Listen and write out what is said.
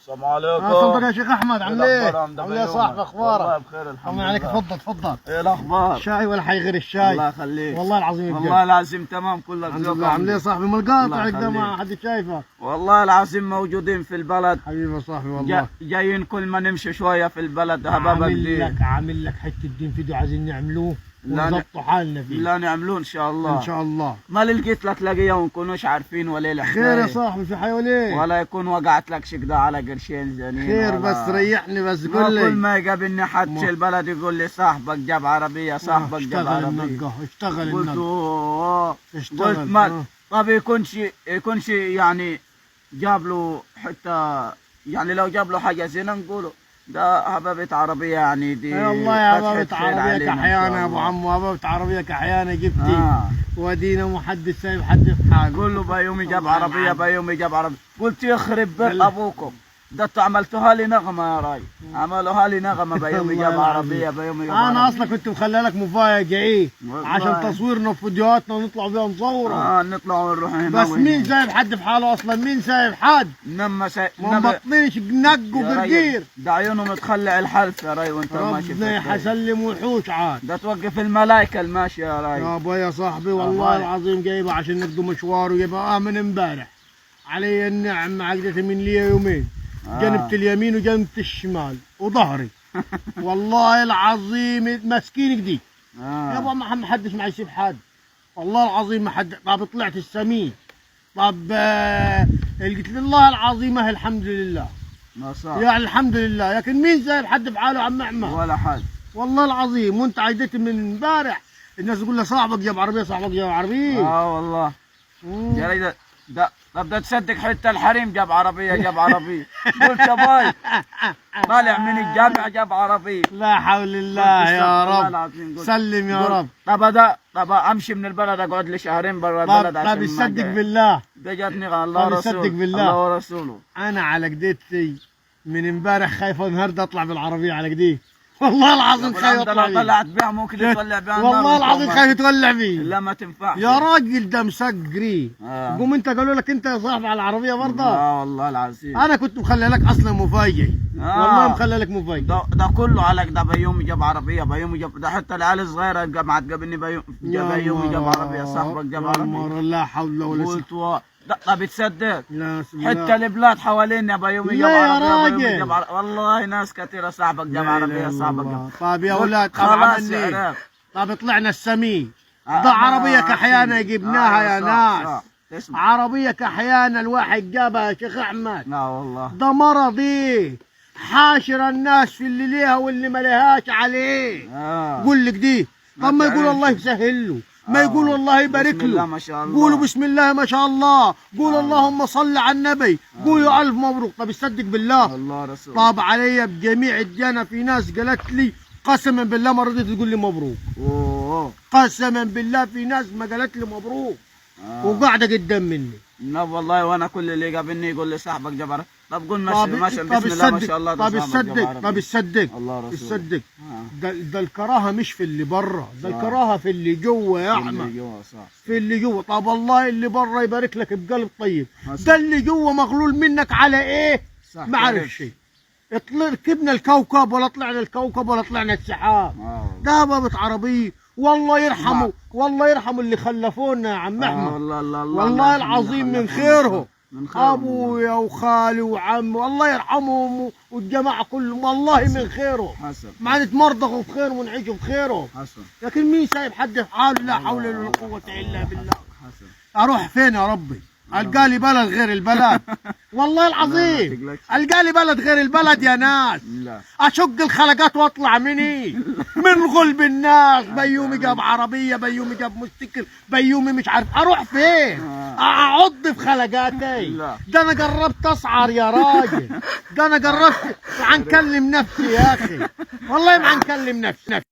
السلام عليكم. تفضل يا شيخ احمد، عامل ايه؟ عامل ايه يا صاحبي، اخبارك؟ والله بخير الحمد طمن لله. عليك. تفضل تفضل. ايه الاخبار؟ شاي ولا حي غير الشاي؟ الله يخليك. والله العظيم بجد. والله العظيم تمام كلك الحمد ذوق. لله. عامل ايه يا صاحبي؟ ما القاطع كده الله ما يخليك. حد شايفك. والله العظيم موجودين في البلد. حبيبي يا صاحبي والله. جايين كل ما نمشي شوية في البلد هبابك عامل دي. لك عامل لك حتة دين فيديو عايزين نعملوه لا ونظبطوا حالنا فيه. لا نعملوه ان شاء الله. ان شاء الله. ما لقيت لك لقيه ونكونوش عارفين ولا الحكاية. خير يا صاحبي، في حي ولا ايه؟ ولا يكون وقعت لك شقده على قرشين زنين. خير ولا- بس ريحني بس ما قول كل لي. ما يقابلني حد ما- في البلد يقول لي صاحبك جاب عربية، صاحبك جاب اشتغل عربية. النقه، اشتغل قلت النقه. أوه. اشتغل. قلت ما طب يكونش يعني جاب له حتى، يعني لو جاب له حاجة زينة نقوله ده هبابة عربية، يعني دي يا الله يا فتحة بابة خير عربية علينا إن شاء كحيانة يا ابو الله. عمو، بابة عربية كحيانة جبتي. ودينا محدش سايب حد في حاله. كله بيومي جاب الله عربية، يلعن. بيومي جاب عربية. قلت يخرب بيت يلا. أبوكم، ده انتوا عملتوها لي نغمة يا راي، عملوها لي نغمة. بيومي الله جاب العظيم. عربية، بيومي جاب انا عربية. اصلا كنت مخلي لك مفاجأة ايه والله. عشان تصويرنا وفيديوهاتنا ونطلع بيها نصورها. نطلع ونروح هنا بس وهنا. مين سايب حد في حاله اصلا؟ مين سايب حد؟ نما سايب ما مبطلينش نق وقرقير. ده عيونه متخلع الحلف يا راي وانت ماشي في ربنا الطريق. يسلم وحوش عاد. ده توقف الملايكة الماشية يا راي. يا ابويا يا صاحبي والله باي. العظيم جايبه عشان نقضي مشوار وجايبه من امبارح. علي النعم عقدت من لي يومين. جنبت اليمين وجنبت الشمال وظهري. والله العظيم ماسكينك دي. يابا ما حدش معي يسيب حد. والله العظيم ما حد. طب طلعت السمين. طب قلت لله العظيم أهي الحمد لله. ما صار. يعني الحمد لله، لكن مين سايب حد في حاله عم احمد؟ ولا حد. والله العظيم وانت عيدت من امبارح الناس تقول لي صاحبك جاب عربية، صاحبك جاب عربية. والله. يا ري ده طب ده تصدق حتى الحريم جاب عربية، جاب عربية. قلت يا باي طالع من الجامع جاب عربية. لا حول الله يا والله رب. العظيم قلت- سلم يا قلت رب. طب ده طب امشي من البلد اقعد لي شهرين برا طب البلد عشان طب ما يصدق أجي. بالله. ده جاتني الله طب رسوله. يصدق بالله. الله ورسوله. انا على قديتي من امبارح خايف النهارده اطلع بالعربية على قدي. والله العظيم خايف ده اطلع لو بيه. طلعت بيها ممكن يطلع بيها النار والله وانت العظيم ماشي. خايف يتولع بيه. لا ما تنفعش يا راجل ده مسجري. قوم انت قالوا لك انت يا صاحبي على العربية برضه. والله العظيم انا كنت مخلي لك اصلا مفاجئ. والله مخلي لك مفاجئ. ده كله على ده بيومي جاب عربية، بيومي جاب ده حتى العيال الصغيرة ما تقابلني بيومي جاب بيومي جاب عربية، صاحبك جاب يا عربية. مرة لا حول ولا قوة. قلت ده طب تصدق لا حتى البلاد حوالينا بيومي جاب لا يا عربية، بيومي راجل. جاب عربية. والله ناس كثيرة صاحبك جاب عربية، صاحبك جاب. طيب يا قلت اولاد طب خلاص عملنا يا ايه؟ عراق. طب طلعنا السمين. ده عربية كحيانة جبناها يا صح، ناس. صح. تسمع. عربية كحيانة الواحد جابها يا شيخ احمد. لا والله ده مرض ايه؟ حاشر الناس في اللي ليها واللي ما ليهاش عليه. قول لك دي. طب ما يقول تعرفش. الله يسهل له، ما يقول الله يبارك بسم الله له. ما شاء الله. قولوا بسم الله ما شاء الله، قولوا اللهم صل على النبي، قولوا الف مبروك. طب يصدق بالله. الله رسول. طاب علي بجميع الديانة في ناس قالت لي قسما بالله ما رضيت تقول لي مبروك. اوه قسما بالله في ناس ما قالت لي مبروك. وقاعدة قدام مني. لا والله وانا كل اللي قابلني يقول لي صاحبك جاب عربية. طب قول طب ماشي طب بسم الله ما يصدق شاء الله ده طب صاحبك جاب يصدق عربية. طب يصدق الله رسوله. يصدق. ده الكراهة مش في اللي برا، ده الكراهة في اللي جوا يا اللي احمد. جوا صح. في اللي جوا. طب والله اللي برا يبارك لك بقلب طيب، حصل. ده اللي جوا مغلول منك على ايه؟ صح. ما عارف شيء. ركبنا الكوكب ولا طلعنا الكوكب ولا طلعنا السحاب. ده بابة عربية. والله يرحمه، والله يرحمه اللي خلفونا يا عم احمد. والله الله الله والله العظيم من خيرهم. من خيرهم. ابويا وخالي وعمي والله يرحمهم والجماعة كلهم والله من خيرهم. حسن. مع نتمرضغوا بخيرهم ونعيشوا بخيرهم. حسن. لكن مين سايب حد في حاله؟ لا حول ولا قوة الا بالله. حسن. اروح فين يا ربي؟ القى لي بلد غير البلد. والله العظيم القى لي بلد غير البلد يا ناس. لا اشق الخلقات واطلع مني من غلب الناس. بيومي جاب عربية، بيومي جاب مستكل، بيومي مش عارف اروح فين. اعض في خلقاتي. ده انا جربت اسعر يا راجل، ده انا جربت. عنكلم نفسي يا اخي، والله ما عنكلم نفسي.